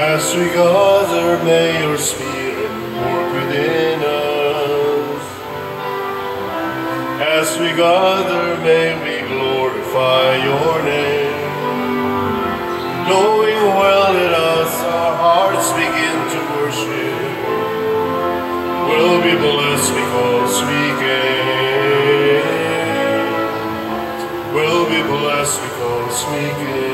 As we gather, may your Spirit work within us. As we gather, may we glorify your name. Knowing well that as our hearts begin to worship, we'll be blessed because we came. We'll be blessed because we came.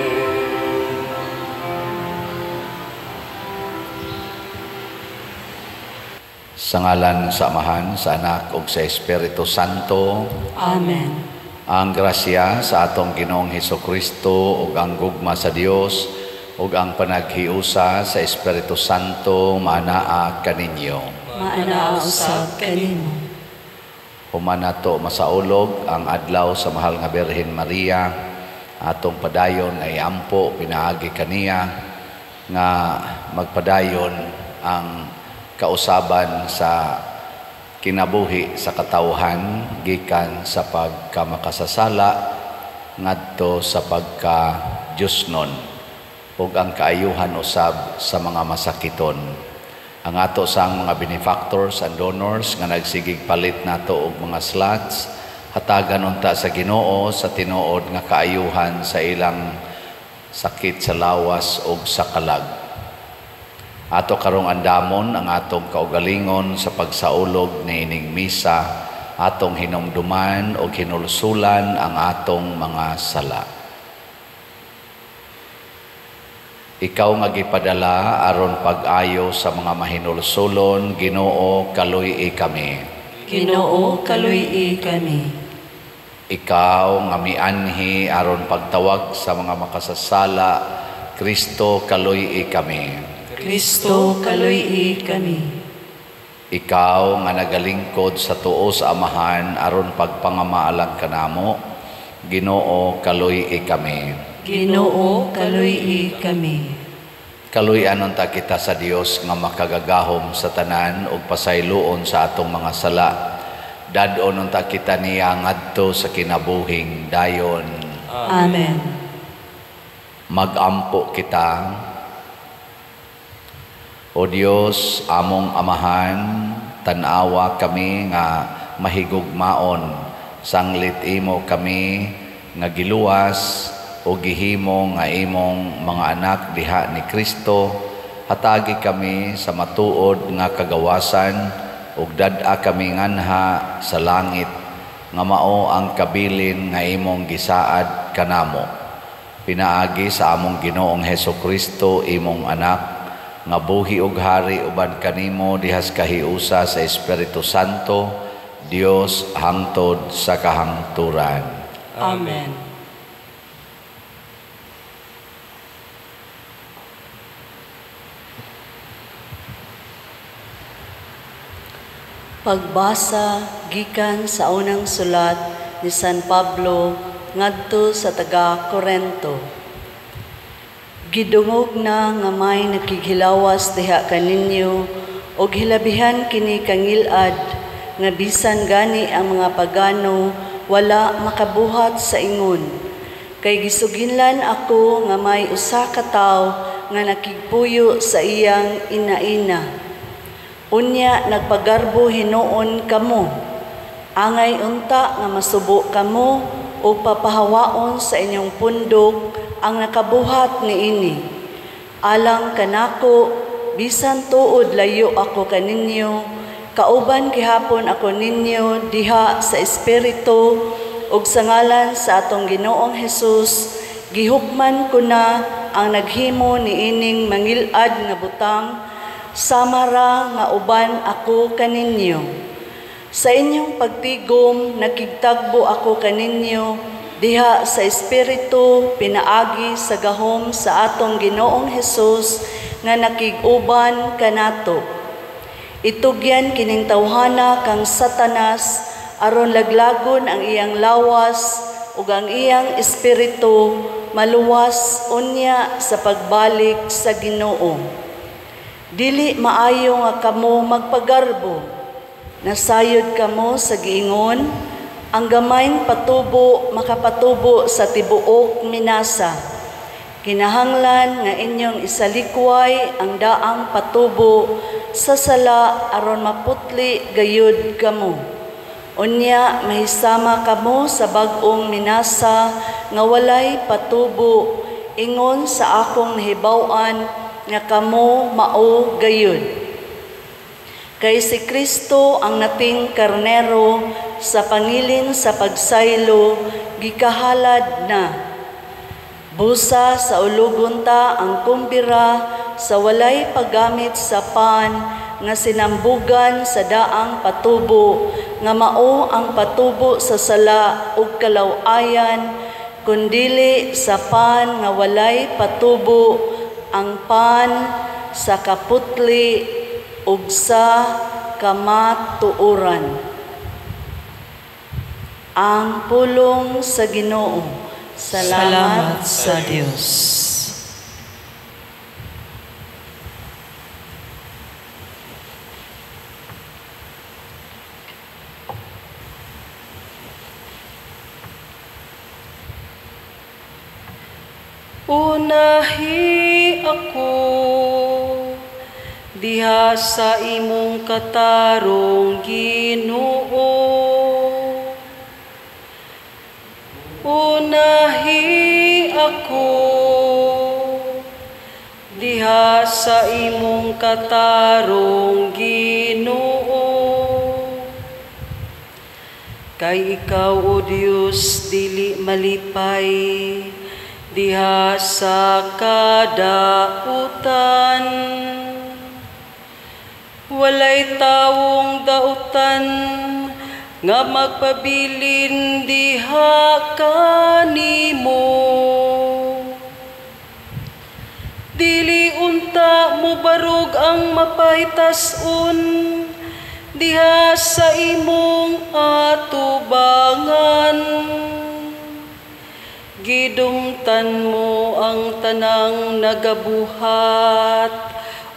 Sa ngalan sa Amahan, sa Anak ug sa Espiritu Santo. Amen. Ang grasya sa atong Ginoong Hesukristo ug ang gugma sa Dios ug ang panaghiusa sa Espiritu Santo maanaa kaninyo. Maanaa usab kanimo. Human nato masaulog ang adlaw sa Mahal nga Birhen Maria, atong padayon ay ampo pinaagi kaniya nga magpadayon ang kausaban sa kinabuhi sa katawhan gikan sa pagkamakasasala ngadto sa pagka-Diyosnon ug ang kaayuhan usab sa mga masakiton. Ang ato sang mga benefactors and donors nga nagsigig palit nato og mga slots, hatagan unta sa Ginoo sa tinuod nga kaayuhan sa ilang sakit sa lawas ug sa kalag. Ato karong andamon ang atong kaugalingon sa pagsaulog niining misa, atong hinumduman o hinulsulan ang atong mga sala. Ikaw nga gipadala aron pag-ayo sa mga mahinulsulon, Ginoo, kaluy-i kami. Ginoo, kaluy-i kami. Ikaw nga mianhi aron pagtawag sa mga makasasala, Kristo, kaluy-i kami. Kristo, kaluy-i kami. Ikaw nga nagalingkod sa tuo sa Amahan aron pagpangamaalang kanamo, Ginoo, kaluy-i kami. Ginoo, kaluy-i kami. Kaluy-an unta kita sa Dios nga makagagahom sa tanan ug pasayloon sa atong mga sala. Dad-on unta kita niya ngadto sa kinabuhing dayon. Amen. Magampo kita. O Dios, among Amahan, tan-awa kami nga mahigugmaon, sanglit imo kami nga giluwas o gihimo nga imong mga anak diha ni Kristo, hatagi kami sa matuod nga kagawasan ug dad-a kami nganha sa langit nga mao ang kabilin nga imong gisaad kanamo. Pinaagi sa among Ginoong Hesukristo, imong anak, nga buhi og hari uban kanimo dihas kahiusa sa Espiritu Santo, Dios hangtod sa kahangturan. Amen. Pagbasa gikan sa unang sulat ni San Pablo ngadto sa taga Korento. Gidungog na nga may nakighilawas diha kaninyo og hilabihan kini kangilad nga bisan gani ang mga pagano wala makabuhat sa ingon. Kay gisuginlan ako nga may usa ka tawo nga nakigpuyo sa iyang inaina. Unya nagpagarbo hinuon kamo. Angay unta nga masubo kamo o papahawaon sa inyong pundok ang nakabuhat niini. Alang kanako, bisan tuod layo ako kaninyo, kauban gihapon ako ninyo diha sa espiritu ug sa ngalan sa atong Ginoong Hesus, gihukman ko na ang naghimo niining mangilad nga butang, samara nga uban ako kaninyo. Sa inyong pagtigom, nakigtagbo ako kaninyo diha sa espiritu, pinaagi sa gahom sa atong Ginoong Hesus nga nakig-uban kanato. Itugyan kining tawhana kang Satanas aron laglagon ang iyang lawas ug ang iyang espiritu maluwas unya sa pagbalik sa Ginoo. Dili maayo nga kamo magpagarbo. Nasayod kamo sa giingon, ang gamayng patubo makapatubo sa tibuok minasa. Kinahanglan nga inyong isalikway ang daang patubo sa sala aron maputli gayud kamo. Unya mahisama kamo sa bag-ong minasa nga walay patubo, ingon sa akong nahibaw-an nga kamo mao gayud. Kay si Kristo ang nating karnero sa pangilin sa pagsaylo, gikahalad na. Busa sa ulugon ta ang kumbira sa walay paggamit sa pan nga sinambugan sa daang patubo, nga mao ang patubo sa sala ug kalaw-ayan, kundili sa pan nga walay patubo, ang pan sa kaputli ug sa kamatuoran. Ang pulong sa Ginoo. Salamat sa Dios. Unahi ako diha sa imong katarong, Ginoo. Unahi ako diha sa imong katarong, Ginoo. Kay ikaw, O Dios, dili malipay diha sa kadautan. Walay tawong dautan nga magpabilin diha kanimo. Dili unta mobarog ang mapahitason diha sa imong atubangan. Gidumtan mo ang tanang nagabuhat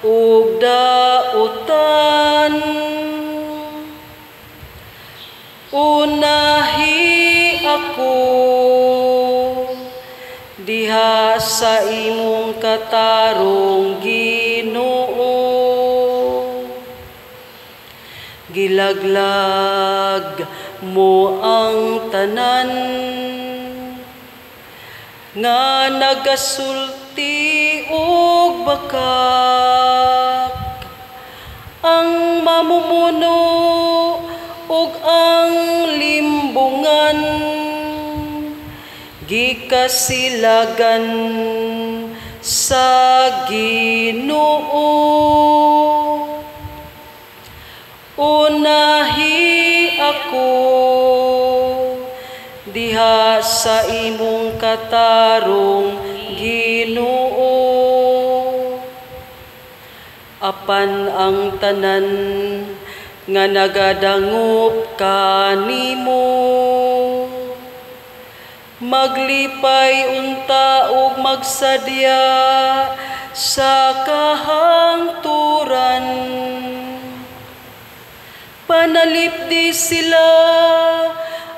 ug dautan. Unahi ako diha sa imong katarong, Ginoo. Gilaglag mo ang tanan nga nagasulti og bakak, ang mamumuno ug ang limbungan, gikasilagan sa Ginoo. Unahi ako diha sa imong katarong, Ginoo. Apan ang tanan nga nagadangop kanimo, maglipay unta ug magsadya sa kahangturan. Panalipdi sila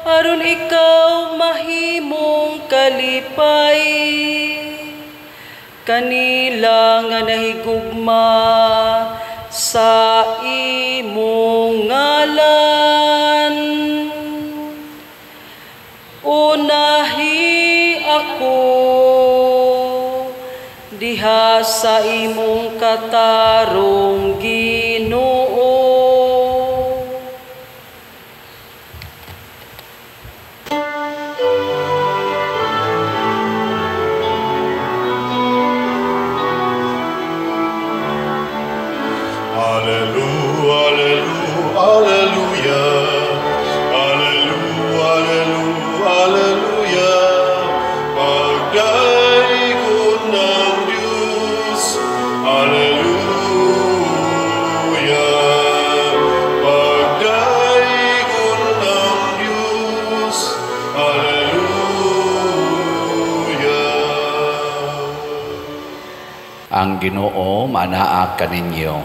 aron ikaw mahimong kalipay, kanila nga nahigugma sa imong ngalan. Unahi ako diha sa imong katarong, Ginoo. Ang Ginoo manaa kaninyo.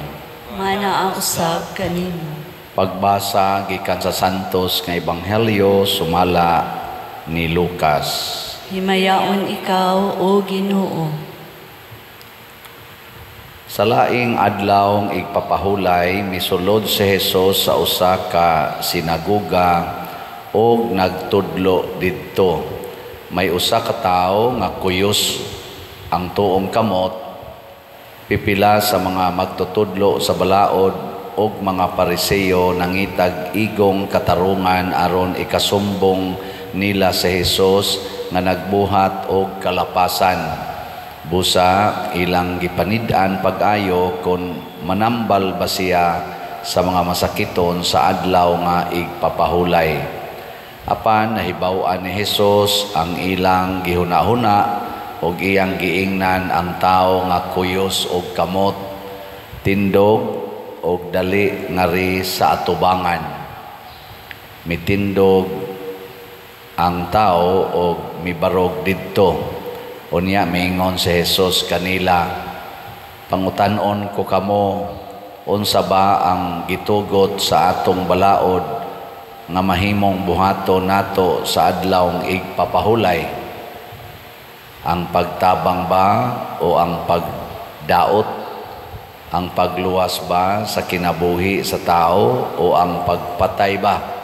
Manaa usab kanimo. Pagbasa gikan sa Santos nga Ebanghelyo sumala ni Lucas. Himayaon ikaw, O Ginoo. Sa laing adlawng igpapahulay, misulod si Jesus sa usa ka sinagoga og nagtudlo didto. May usa ka tawo nga kuyos ang tuong kamot, pipila sa mga magtutudlo sa balaod og mga Pariseo nangitag igong katarungan aron ikasumbong nila si Jesus nga nagbuhat og kalapasan. Busa ilang gipanid-an pag-ayo kon manambal ba siya sa mga masakiton sa adlaw nga igpapahulay. Apan nahibaw-an ni Jesus ang ilang gihuna-huna ug iyang giingnan ang tawo nga kuyos og kamot, tindog og dali ngari sa atubangan. Mitindog ang tao og mibarog didto. Unya miingon si Jesus kanila, pangutan-on ko kamo, unsa ba ang gitugot sa atong balaod nga mahimong buhaton nato sa adlawng igpapahulay? Ang pagtabang ba o ang pagdaot? Ang pagluwas ba sa kinabuhi sa tao o ang pagpatay ba?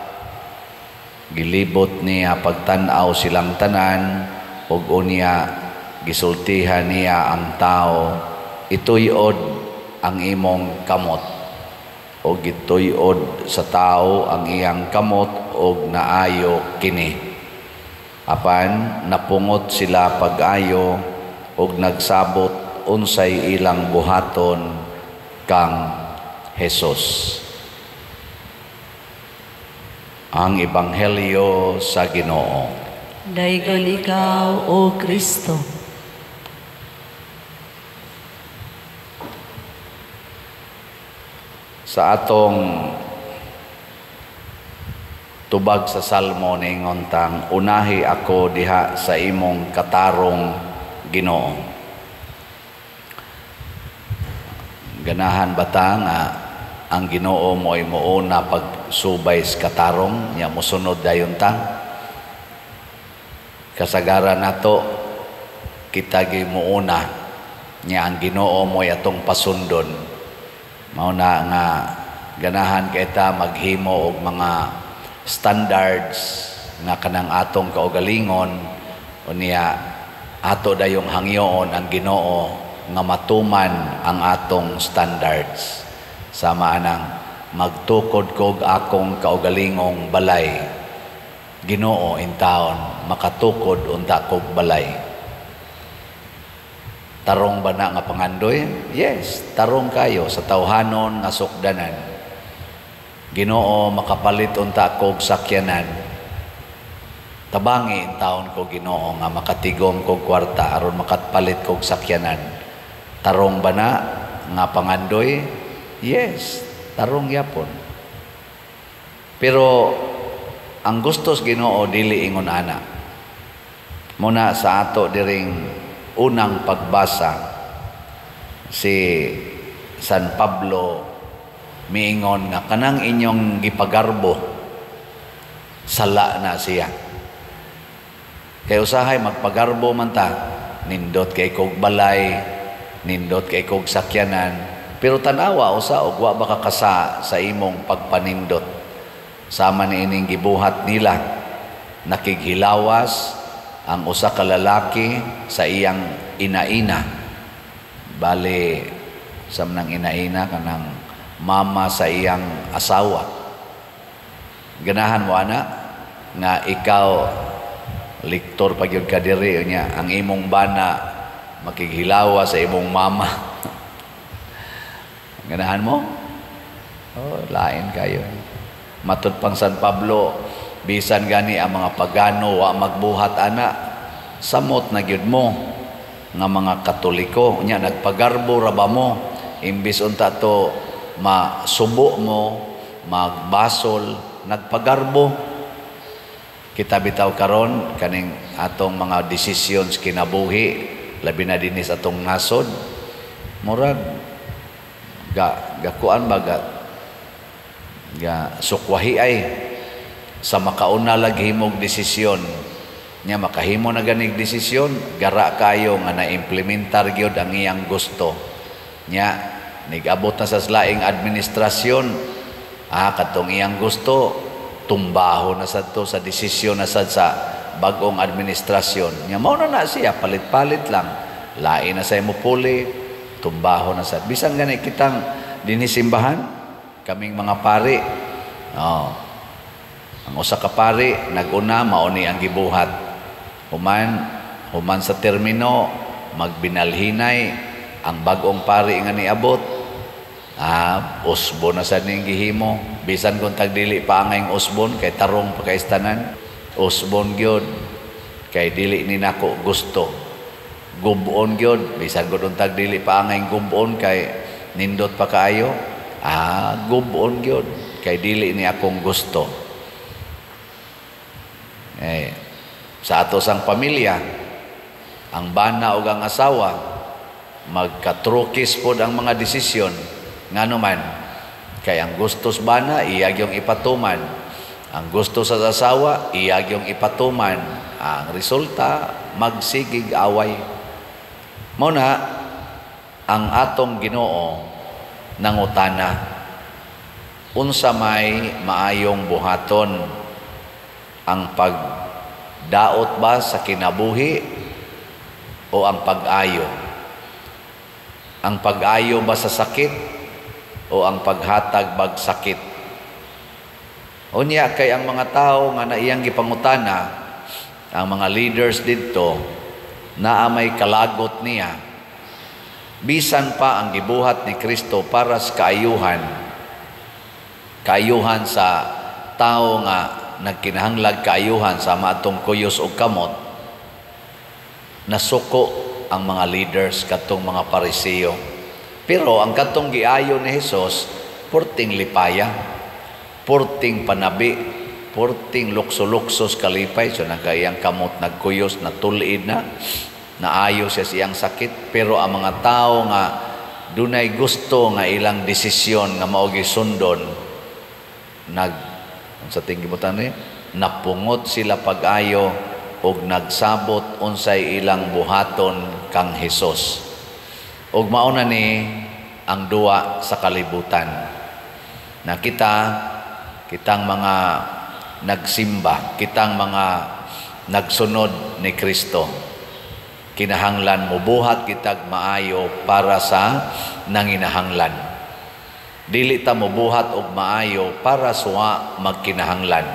Gilibot niya pagtan-aw silang tanan ug unya gisultihan niya ang tao, ituyod ang imong kamot. O gituyod sa tao ang iyang kamot og naayo kini. Apan napungot sila pag-ayo og nagsabot unsay ilang buhaton kang Jesus. Ang Ebanghelyo sa Ginoo. Daygon ikaw, O Kristo. Sa atong tubag sa Salmo ningon tang, unahi ako diha sa imong katarong, Ginoo. Ganahan ba ta nga ang Ginoo mo'y muuna pagsubay sa katarong, nya mosunod dayon ta? Kasagaran nato kita gyud muuna, nya ang Ginoo mo'y atong pasundon. Mao na nga ganahan kay ta maghimo og mga standards nga kanang atong kaugalingon, unya ato dayong hangyoon ang Ginoo nga matuman ang atong standards. Sama anang magtukod kog akong kaugalingong balay, Ginoo intawon makatukod unta kog balay. Tarong ba na nga pangandoy? Yes, tarong kayo sa tawhanon nga sukdanan. Ginoo makapalit unta kog sakyanan. Tabangi intawon ko Ginoo nga makatigom kog kwarta aron makapalit kog sakyanan. Tarong ba na nga pangandoy? Yes, tarong yapon. Pero ang gustos Ginoo dili ingon ana. Muna sa ato diring unang pagbasa, si San Pablo miingon nga kanang inyong gipagarbo sala na siya. Kay usahay magpagarbo man ta, nindot kay kog balay, nindot kay kog sakyanan, pero tan-awa usa og wa ba ka kasa sa imong pagpanindot. Sama ni ining gibuhat nila, nakighilawas ang usa ka lalaki sa iyang ina-ina. Bali sa manang ina-ina kanang mama sa iyang asawa. Ganahan mo ana nga ikaw liktor pa gyud ka diri nya ang imong bana makighilawa sa imong mama. Ganahan mo? Oh, lain kayo. Matud pang San Pablo, bisan gani ang mga pagano wa magbuhat ana, samot na gyud mo nga mga Katoliko nya nagpagarbo ra ba mo, imbis unta to masubo mo, magbasol, nagpagarbo. Kita bitaw karon kaning atong mga decisions kinabuhi, labi na dinhi sa atong nasod, murag ga gakuan ba ga, ga sukwahi ay sa makauna lag himog desisyon. Nya makahimo na ganig desisyon, gara kayo nga na-implementar gyud ang iyang gusto. Nya nigabot na sa laing administrasyon, katong iyang gusto tumbaho na sad to sa desisyon na sad sa bagong administrasyon. Nya mao na na siya, palit-palit lang. Lain na sa imo puli, tumbaho na sad. Bisan gani kitang dinhi simbahan, kaming mga pari, oh, ang usa ka pari naguna mao ni ang gibuhat. Human sa termino magbinalhinay ang bag-ong pari nga niabot. Usbon na sad ning gihimo. Bisan kung tagdili pa angay usbon kay tarong pa kay tanan, usbon gyud kay dili ni nako gusto. Gubon gyud bisan kung tagdili pa angay gubon kay nindot pa kaayo. Gubon gyud kay dili ni akong gusto. Eh, sa ato sang pamilya, ang bana ug ang asawa magkatrukis pod ang mga desisyon. Ngano man, kay ang gustos bana iya gyung ipatuman, ang gusto sa asawa iya gyung ipatuman. Ang resulta magsigig away. Mao na ang atong Ginoo nangutana, unsa may maayong buhaton, ang pagdaot ba sa kinabuhi o ang pag-ayo? Ang pag-ayo ba sa sakit o ang paghatag bag sakit? Unya kay ang mga tao nga naiyang gipangutana, ang mga leaders didto, naa may kalagot niya. Bisan pa ang gibuhat ni Kristo para sa kaayuhan, kaayuhan sa tao nga nagkinahanglag kaayuhan sa atong kuyos og kamot, nasuko ang mga leaders katong mga Pariseo. Pero ang katong giayo ni Hesus, purting lipaya, purting panabi, purting lukso-luksos kalipay. So nagkaiyang kamot nagkuyos, natulid na, naayo siya siyang sakit. Pero ang mga tao nga dunay gusto nga ilang desisyon nga mao gisundon, nag sa tinggi mo tani, napungot sila pag-ayo og nagsabot unsay ilang buhaton kang Hesus. Og mao na ni ang duwa sa kalibutan. Na kita, kitang mga nagsimba, kitang mga nagsunod ni Kristo, kinahanglan mobuhat kitag maayo para sa nanginahanglan. Dili ta mobuhat og maayo para suwa magkinahanglan.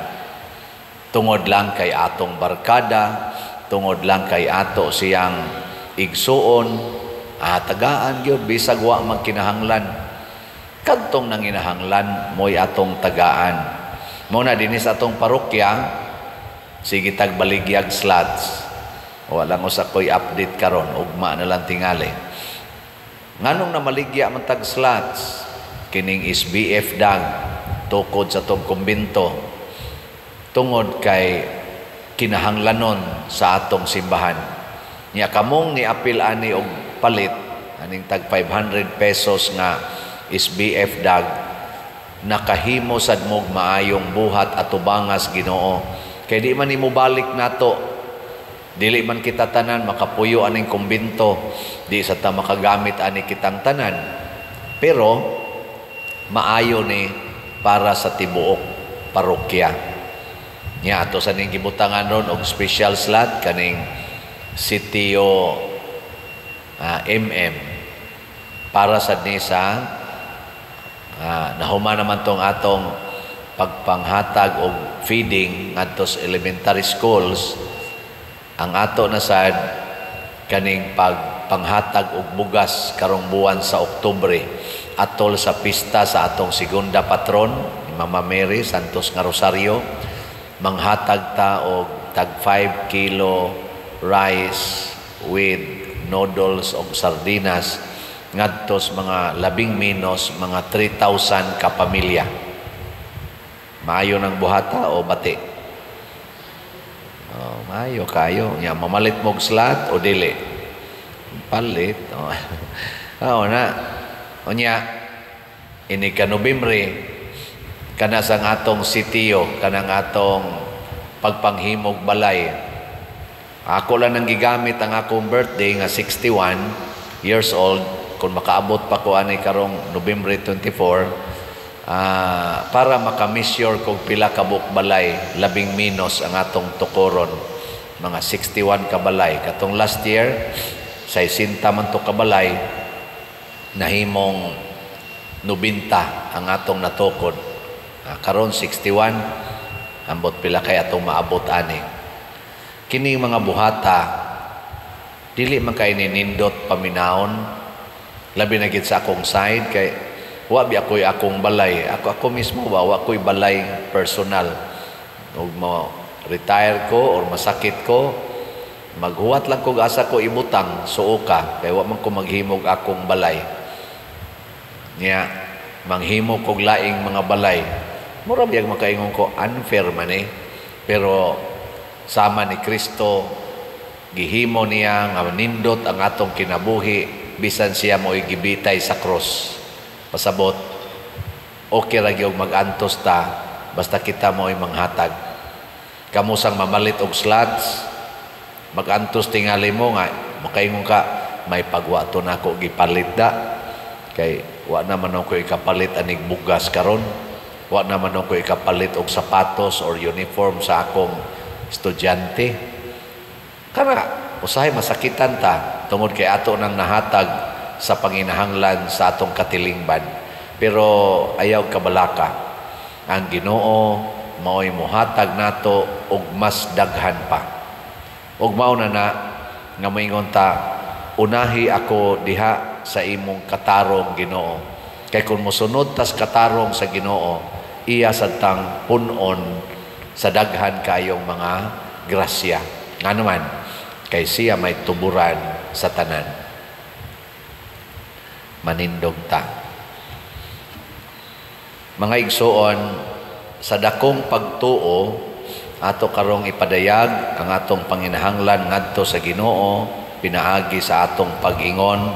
Tungod lang kay atong barkada, tungod lang kay ato siyang igsuon, tagaan gyud bisag wa magkinahanglan. Kadtong nanginahanglan mo'y atong tagaan. Mao na dinhi sa atong parokya, sige tag baligyag slots. Wala mo sa ko'y update karon, ugma na lang tingali. Nganong namaligya man tag slots? Kining SBF dag tukod sa atong kumbento, tungod kay kinahanglanon sa atong simbahan. Nya kamong niapil ani og palit aning tag 500 pesos nga SBF dag, nakahimo sad mog maayong buhat atubangas Ginoo. Kay di man nimo balik nato, dili man kita tanan makapuyo aning kumbento, di sa ta makagamit ani kitang tanan. Pero maayo ni para sa tibuok parokya. Nya ato sa ning gibutangan ron og special slot kaning sitio MM para sad ni sa nahuman naman tong atong pagpanghatag og feeding ngadto sa elementary schools. Ang ato na sad kaning pagpanghatag og bugas karong buwan sa Oktubre atol sa pista sa atong segunda patron ni Mama Mary Santos nga Rosario, manghatag ta og tag 5 kilo rice with noodles og sardinas ngadto sa mga labing menos mga 3,000 ka pamilya. Maayo ng buhata o bati? Oh, maayo kayo. Nya mamalit mog slot o dili? Palit. Oh. Oo na. Unya ini ka Nobyembre kana sa atong sitio, kanang atong pagpanghimog balay. Ako lang nang gigamit ang akong birthday nga 61 years old, kung makaabot pa ko ani karong November 24, para maka-measure kung pila ka buok balay labing minus ang atong tukoron, mga 61 ka balay. Katong last year 60 man to ka balay, nahimong 90 ang atong natukod. Karon 61, ambot pila kay atong maabot ani. Kini mga buhata dili man kay ninindot paminawon, labi na gid sa akong side kay wa bi ako'y akong balay. Ako mismo ba wa ko'y balay personal. Ug mo retire ko or masakit ko, maghuwat lang kog asa ko ibutang suo ka kay wa man ko maghimog akong balay. Nya manghimo kog laing mga balay. Mura biyag makaingon ko unfair man eh. Pero sama ni Kristo, gihimo niya nga nindot ang atong kinabuhi bisan siya mo'y gibitay sa krus. Pasabot, okay ra gyud mag-antos ta basta kita mo'y manghatag. Kamusang mamalit og slots, mag-antos tingali mo nga makaingon ka may pagwa to nako gipalit da kay wa naman ako ikapalit anig bugas karon, wa naman ako ikapalit og sapatos or uniform sa akong estudyante. Kana usahay masakitan ta tungod kay ato nang nahatag sa panginahanglan sa atong katilingban. Pero ayaw kabalaka, ang Ginoo mao'y mohatag nato og mas daghan pa. Og mao na na nga moingon ta, unahi ako diha sa imong katarong, Ginoo. Kay kung mosunod tas katarong sa Ginoo, iya sadtang punon sa daghan kayong mga grasya. Ngano man, kay siya may tuburan sa tanan. Manindog ta. Mga igsoon, sa dakong pagtuo, ato karong ipadayag ang atong panginahanglan ngadto sa Ginoo pinaagi sa atong pag-ingon,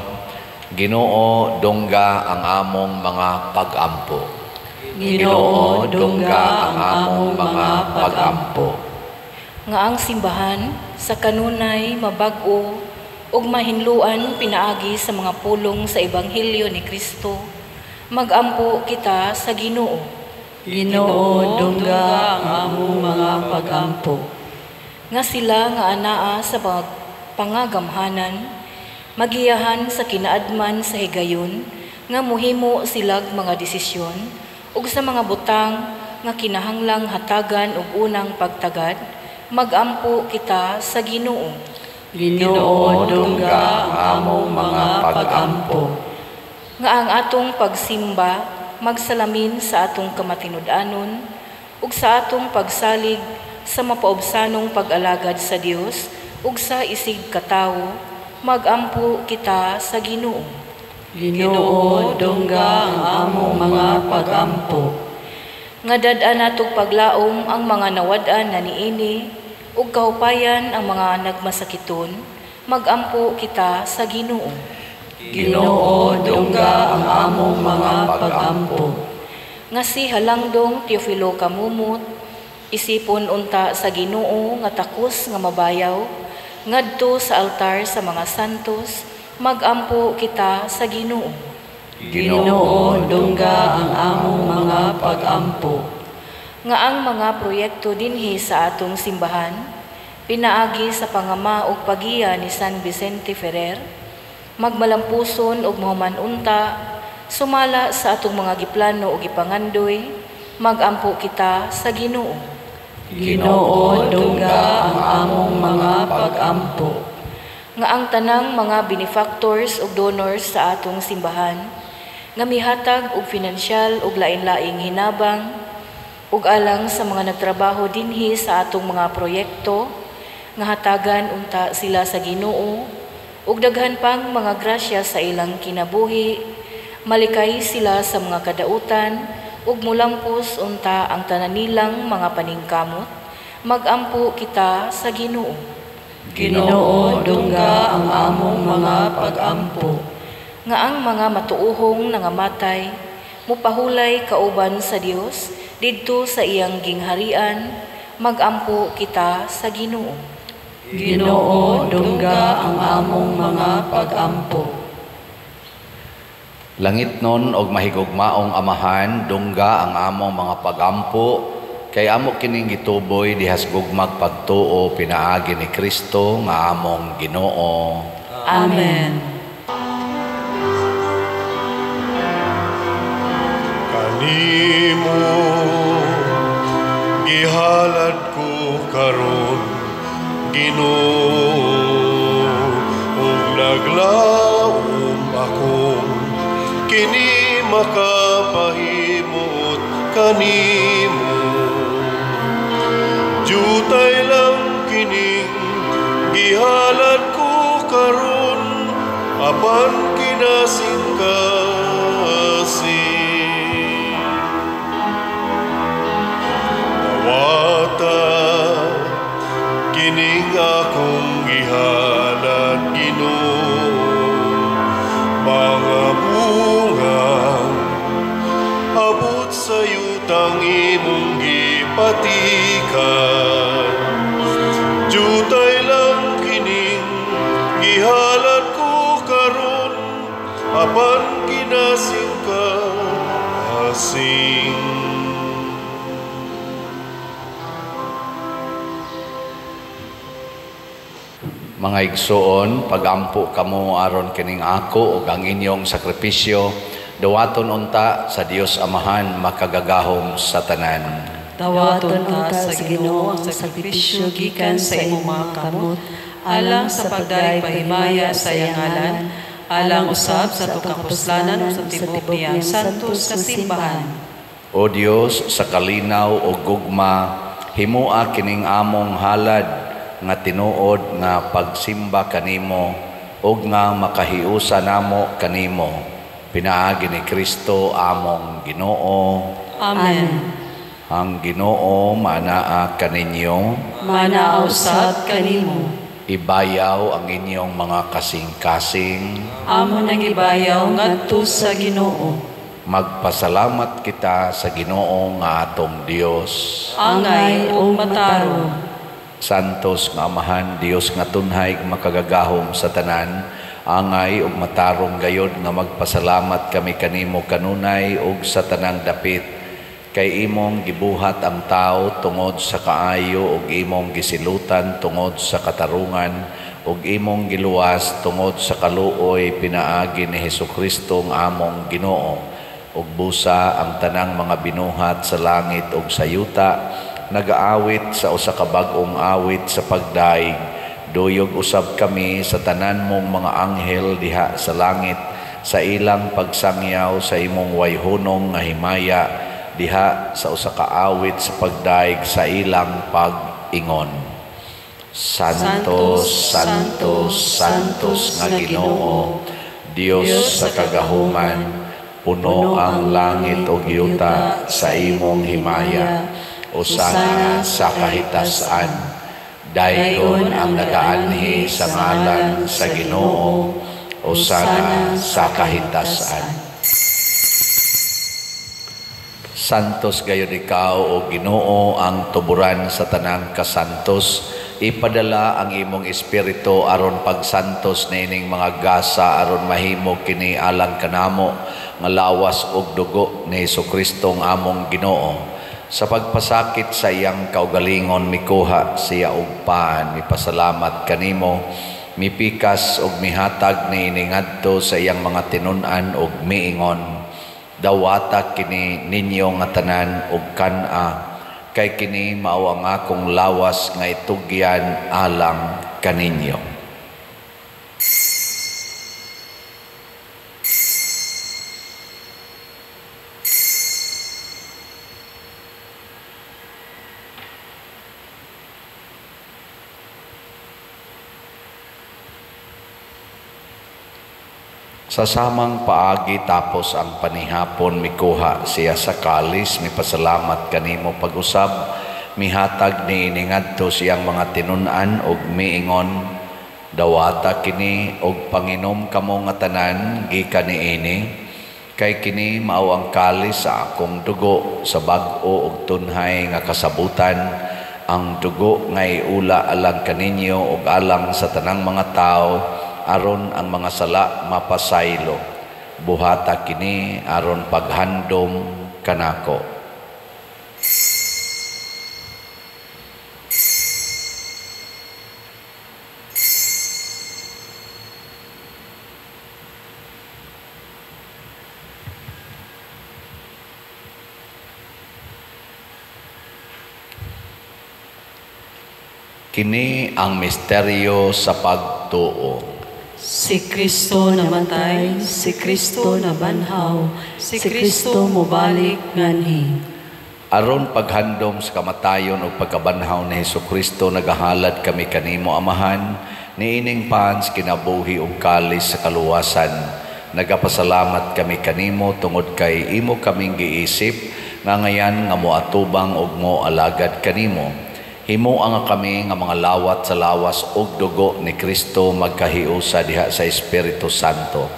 Ginoo, dungga ang among mga pagampo. Ginoo, dungga ang among mga pagampo. Nga ang simbahan sa kanunay mabag-o ug mahinluan pinaagi sa mga pulong sa Ebanghelyo ni Kristo, magampo kita sa Ginoo. Ginoo, dungga ang among mga pagampo. Nga sila nga anaa sa pangagamhanan, magiyahan sa kinaadman sa higayon, nga muhimo silag mga desisyon ug sa mga butang nga kinahanglang hatagan og unang pagtagad, magampo kita sa Ginoo. Ginoo, dungga ang among mga pagampo. Nga ang atong pagsimba magsalamin sa atong kamatinud-anon ug sa atong pagsalig sa mapaubsanong pag-alagad sa Dios ug sa isig katawo, magampo kita sa Ginoo. Ginoo, dungga ang among mga pagampo. Nga dad-an natog paglaom ang mga nawad-an na niini ug kahupayan ang mga nagmasakiton, magampo kita sa Ginoo. Ginoo, dungga ang among mga pagampo. Nga si Halangdong Teofilo Kamumot, isipon unta sa Ginoo nga takos nga mabayaw, ngadto sa altar sa mga santos, magampo kita sa Ginoo. Ginoo, dungga ang among mga pagampo. Nga ang mga proyekto dinhi sa atong simbahan, pinaagi sa pangama ug pagiya ni San Vicente Ferrer, magmalampuson ug mahuman unta, sumala sa atong mga giplano ug gipangandoy, magampo kita sa Ginoo. Ginoo, dungga ang among mga pagampo. Nga ang tanang mga benefactors ug donors sa atong simbahan, nga mihatag og finansyal ug lain-laing hinabang, ug alang sa mga nagtrabaho dinhi sa atong mga proyekto, nga hatagan unta sila sa Ginoo ug daghan pang mga grasya sa ilang kinabuhi, malikay sila sa mga kadautan ug mulampos unta ang tanan nilang mga paningkamot, magampo kita sa Ginoo. Ginoo, dungga ang among mga pagampo. Nga ang mga matuohong nangamatay mupahulay kauban sa Dios didto sa iyang gingharian, magampo kita sa Ginoo. Ginoo, dungga ang among mga pagampo. Langit nun og mahigugmaong Amahan, dungga ang among mga pagampo, kay amo kining gituboy dihas gugmag pagtuo pinaagi ni Kristo nga among Ginoo. Amen. Kanimo gihalad ko karon, Ginoo, ug naglaom akong kini makapahimot kanimo. Jutay lang kining gihalad ko karon, apan kinasingkasing. Dawata kining akong gihalad, Ginoo, mga bunga abot sa yutang imong gipatikan. Jutay lang kining gihalad ko karon, apan kinasingkasing. Mga igsoon, pagampo kamo aron kining ako ug ang inyong sakripisyo, dawaton unta sa Dios Amahan makagagahom sa tanan. Dawaton unta sa Ginoo ang sakripisyo gikan sa imong mga kamot, alang sa pagdayeg pahimaya sa iyang ngalan, alang usab sa atong kapuslanan ug sa tibuok niyang santos nga simbahan. O Dios, sa kalinaw ug gugma, himoa kining among halad nga tinuod nga pagsimba kanimo ug nga makahiusa namo kanimo, pinaagi ni Kristo among Ginoo. Amen. Ang Ginoo manaa kaninyo, manaa usab kanimo. Ibayaw ang inyong mga kasing-kasing, amo nang ibayaw ngadto sa Ginoo. Magpasalamat kita sa Ginoo nga atong Dios. Angay ug matarong. Santos nga Amahan, Dios nga tunhay makagagahom sa tanan, angay ug matarong gayod nga magpasalamat kami kanimo kanunay ug sa tanang dapit, kay imong gibuhat ang tao tungod sa kaayo ug imong gisilutan tungod sa katarungan ug imong giluwas tungod sa kaluoy pinaagi ni Hesukristo nga among Ginoo. Ug busa ang tanang mga binuhat sa langit ug sa yuta nagaawit sa usa ka bag-ong awit sa pagdaig. Duyog usab kami sa tanan mong mga anghel diha sa langit sa ilang pagsangyaw sa imong wayhunong nga himaya diha sa usa ka awit sa pagdaig sa ilang pag-ingon. Santo, Santo, Santos nga Ginoo, Dios sa kagahuman, puno ang langit ug yuta sa imong himaya. Usana sa kahitasan, daygon ang nagaanhi sa ngalan sa Ginoo, usana sa kahitasan. Santos gayud ikaw o Ginoo, ang tuburan sa tanang kasantos. Ipadala ang imong espiritu aron pagsantos niining mga gasa aron mahimo kini alang kanamo nga lawas ug dugo ni Hesukristo nga among Ginoo. Sa pagpasakit sa iyang kaugalingon mikuha siya og paan, mipasalamat kanimo, mipikas og mihatag niini ngadto sa iyang mga tinun-an og miingon, dawata kini ninyo nga tanan og kan-a, kay kini mao ang akong lawas nga itugyan alang kaninyo. Sa samang paagi tapos ang panihapon mikuha siya sa kalis, mipasalamat kanimo pag-usab, mihatag niini ngadto siyang mga tinun-an og miingon, dawata kini og panginom kamo nga tanan gikan niini, kay kini mao ang kalis sa akong dugo sa bag-o og tunhay nga kasabutan ang dugo nga iula alang kaninyo ug alang sa tanang mga tawo aron ang mga sala mapasaylo. Buhata kini aron paghandom kanako. Kini ang misteryo sa pagtuo. Si Kristo namatay, si Kristo nabanhaw, si Kristo mobalik nganhi. Aron paghandom sa kamatayon ug pagkabanhaw ni Hesukristo, nagahalad kami kanimo, Amahan, niining pans kinabuhi ug kalis sa kaluwasan. Nagapasalamat kami kanimo tungod kay imo kaming giisip nga ngayan nga moatubang ug moalagad kanimo. Himoa nga kami nga mga lawat sa lawas ug dugo ni Kristo magkahiusa diha sa Espiritu Santo.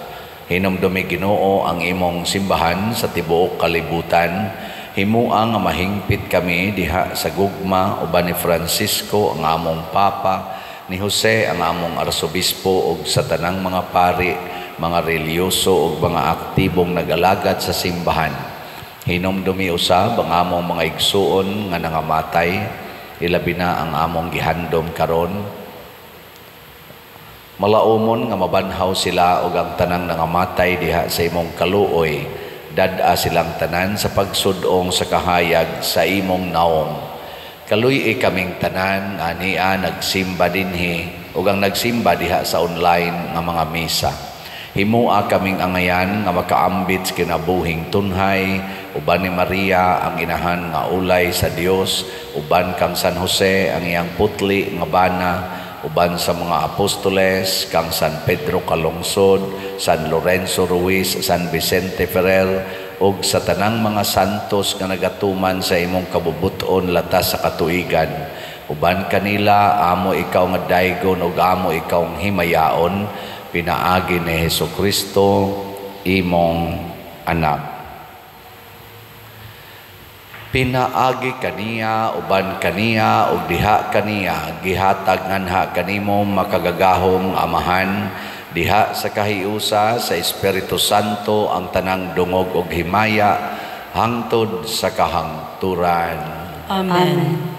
Hinumdumi Ginoo ang imong simbahan sa tibuok kalibutan. Himoa nga mahingpit kami diha sa gugma uban ni Francisco ang among Papa, ni Jose ang among Arsobispo ug sa tanang mga pari, mga relihiyoso ug mga aktibong nag-alagad sa simbahan. Hinumdumi usab ang among mga igsuon nga nangamatay, ilabi na ang among gihandom karon. Malaumon nga mabanhaw sila og ang tanang nangamatay diha sa imong kaluoy. Dad-a silang tanan sa pagsudong sa kahayag sa imong naong. Kaluy-i kaming tanan nga ania nagsimba dinhi ug ang nagsimba diha sa online nga mga misa. Himoa kaming angayan nga makaambit sa kinabuhing tunhay uban ni Maria ang inahan nga ulay sa Dios, uban kang San Jose ang iyang putli nga bana, uban sa mga apostoles kang San Pedro Calungsod, San Lorenzo Ruiz, San Vicente Ferrer ug sa tanang mga santos nga nagatuman sa imong kabubut-on latas sa katuigan. Uban kanila amo ikaw nga daygon ug amo ikaw ang himayaon, pinaagi ni Hesukristo imong anak. Pinaagi kaniya, uban kaniya, ug diha kaniya, gihatag nganha kanimo makagagahom nga Amahan, diha sa kahiusa sa Espiritu Santo ang tanang dungog ug himaya hangtod sa kahangturan. Amen.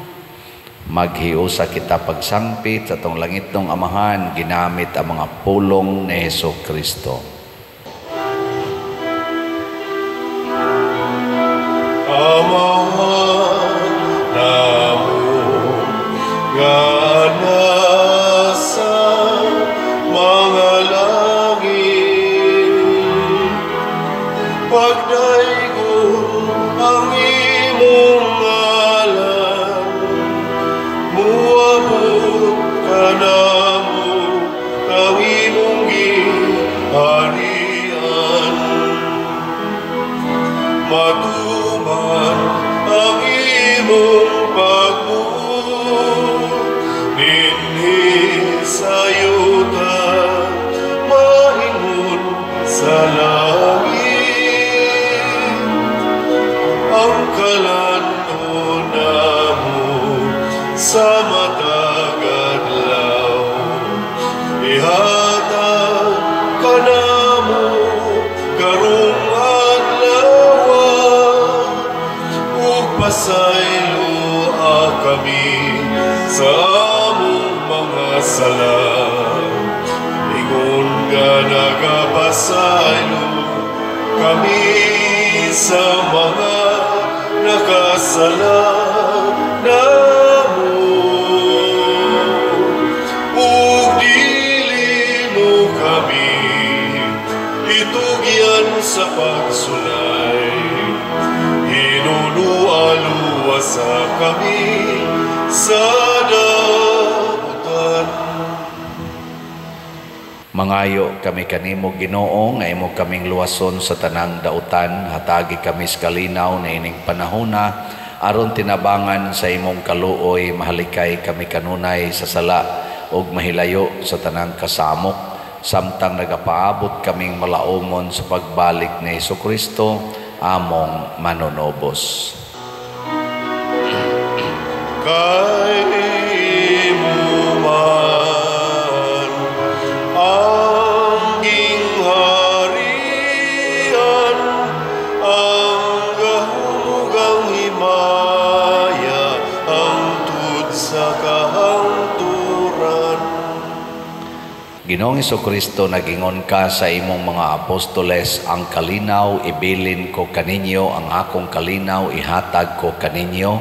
Maghiusa kita pagsangpit sa atong langitnong Amahan, ginamit ang mga pulong ni Hesukristo. Amahan namo nga nasa mga langit, pagdaygon ang imong ngalan, muabot kanamo ang imong giharian. Matuman ang imong pagbuot dinhi sa yuta, maingon sa langit. Ang kalan-on namo sa matag adlaw, ihatag kanamo karong adlaw, ug pasayloa kami sa among mga sala, ingon nga nagapasaylo kami sa mga nakasala namo. Ug dili mo kami itugyan sa pagsulay, hinunualuwasa kami sa dautan. Mangayo kami kanimo Ginoo nga imo kaming luwason sa tanang dautan, hatagi kami sa kalinaw na ining panahona aron tinabangan sa imong kaluoy, mahalikay kami kanunay sa sala ug mahilayo sa tanang kasamok, samtang nagapaabot kaming malaumon sa pagbalik ni Hesukristo among manunobos. Kay Ginoong Hesukristo, nagingon ka sa imong mga apostoles, ang kalinaw ibilin ko kaninyo, ang akong kalinaw ihatag ko kaninyo.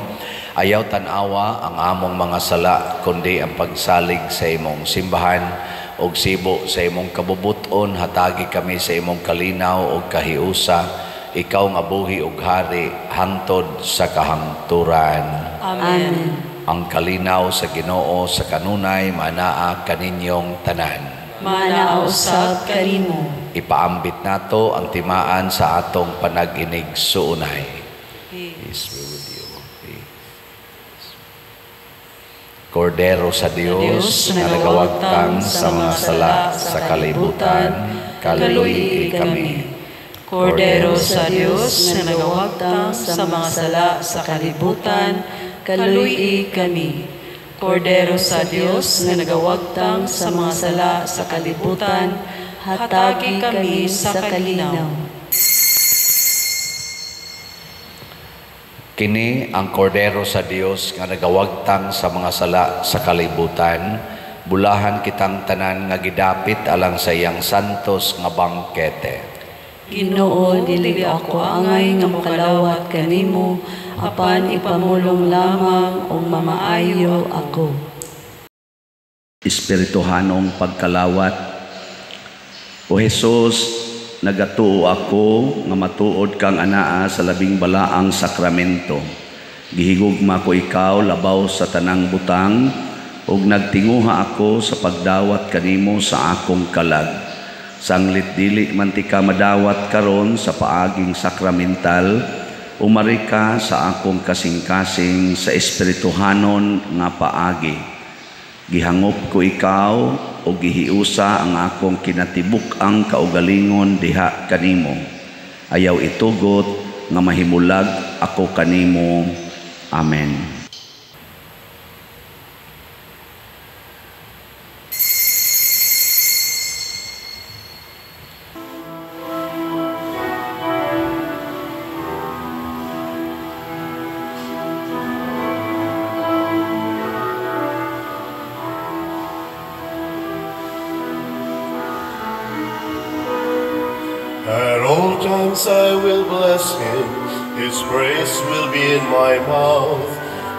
Ayaw tan-awa ang among mga sala, kundi ang pagsalig sa imong simbahan og sibo sa imong kabubuton, hatagi kami sa imong kalinaw og kahiusa. Ikaw nga buhi og hari hangtod sa kahangturan. Amen. Ang kalinaw sa Ginoo sa kanunay manaa kaninyong tanan. Manaa usab kanimo. Ipaambit nato ang timaan sa atong panag-inig suunay. Peace be with you. Peace. Kordero sa Dios nga nagawagtang sa mga sala sa kalibutan, kaluyi kami. Kordero sa Dios nga nagawagtang sa mga sala sa kalibutan, kaluyi kami. Kordero sa Dios nga nagawagtang sa mga sala sa kalibutan, hatagi kami sa kalinaw. Kini ang Kordero sa Dios nga nagawagtang sa mga sala sa kalibutan, bulahan kitang tanan nga gidapit alang sa iyang santos nga bangkete. Ginoo, dili ako angay nga mokalawat kanimo, apan ipamulong lamang og mamaayo ako. Espirituhanong pagkalawat. O Jesus, nagatuo ako nga matuod kang anaa sa labing balaang sakramento. Gihigugma ko ikaw labaw sa tanang butang, ug nagtinguha ako sa pagdawat kanimo sa akong kalag. Sanglit dili man ti ka madawat karon sa paaging sakramental, umari ka sa akong kasing-kasing sa espirituhanon nga paagi. Gihangop ko ikaw o gihiusa ang akong kinatibuk-ang kaugalingon diha kanimo. Ayaw itugot nga mahimulag ako kanimo. Amen. I will bless him, his praise will be in my mouth.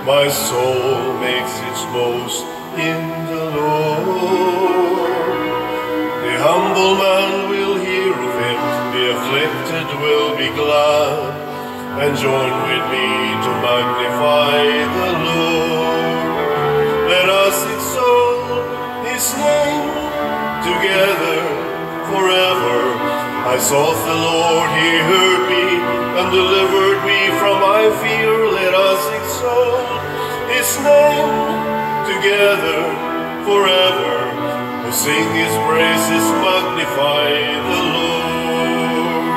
My soul makes its boast in the Lord. The humble man will hear of him, the afflicted will be glad, and join with me to magnify the Lord. Let us exalt his name together forever. I sought the Lord, he heard me, and delivered me from my fear. Let us exalt his name together forever. Oh, sing his praises, magnify the Lord.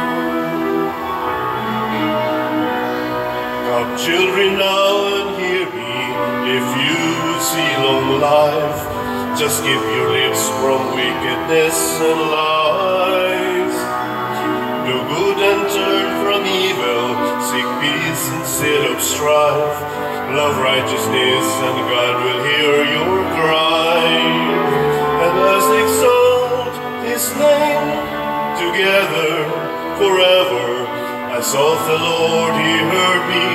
Come, children, now and hear me. If you would see long life, just keep your lips from wickedness and lies. Do good and turn from evil, seek peace instead of strife. Love righteousness and God will hear your cry. And us exalt his name together forever. I sought the Lord, he heard me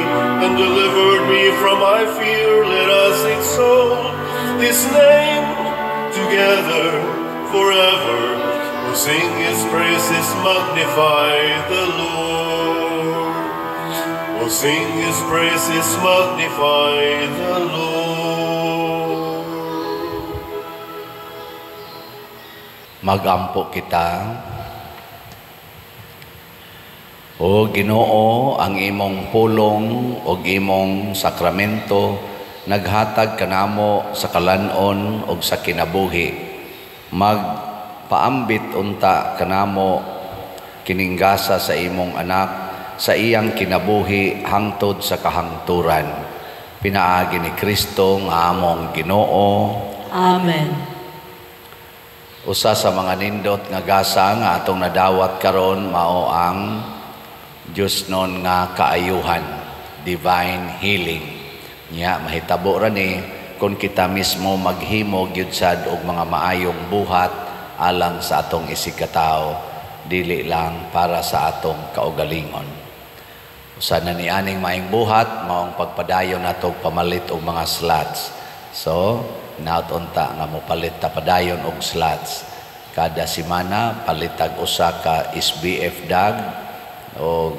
and delivered me from my fear. Let us exalt his name together forever. Oh, sing his praises, magnify the Lord. Oh, sing his praises, magnify the Lord. Magampo kita. O Ginoo, ang imong pulong og imong sakramento naghatag kanamo sa kalan-on og sa kinabuhi. Magpaambit unta kanamo kininggasa sa imong anak sa iyang kinabuhi hangtod sa kahangturan. Pinaagi ni Kristo nga among Ginoo. Amen. Usa sa mga nindot nga gasa nga atong nadawat karon mao ang Diyos nun nga kaayuhan, divine healing. Nya mahitabo ra ni kung kita mismo maghimo gyud sad og mga maayong buhat alang sa atong isigkatao, dili lang para sa atong kaugalingon. Usa na ni aning maayong buhat maong pagpadayon nato pamalit og mga slots. So, naot unta nga mopalit ta padayon og slots. Kada semana palitag usa ka SBF dag og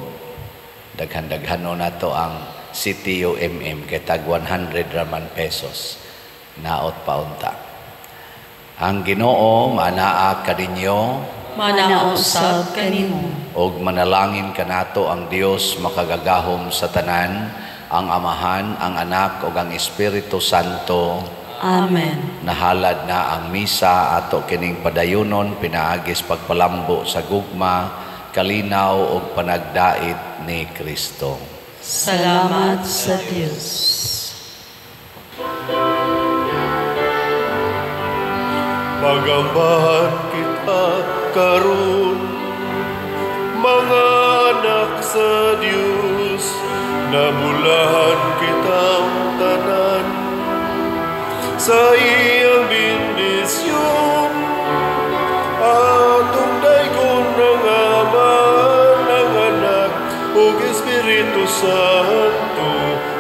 daghan-daghano nato ang CTUMM kay tag 100 raman pesos. Naot pa unta. Ang Ginoo manaa kaninyo. Manaa usab kanimo. Og manalangin kanato ang Dios makagagahom sa tanan, ang Amahan, ang Anak ug ang Espiritu Santo. Amen. Nahalad na ang misa, ato kining padayunon pinaagis pagpalambo sa gugma, kalinaw ug panagdait ni Kristo. Salamat sa Dios. Magambahan kita karon, mga anak sa Dios, nabulahan kitang tanan sa iyang bendisyon. Atong daygon ang Ama, ang Anak ug Espiritu Santo,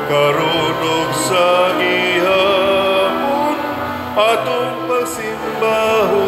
karon ug sa gihapon, atong pagsimbahon.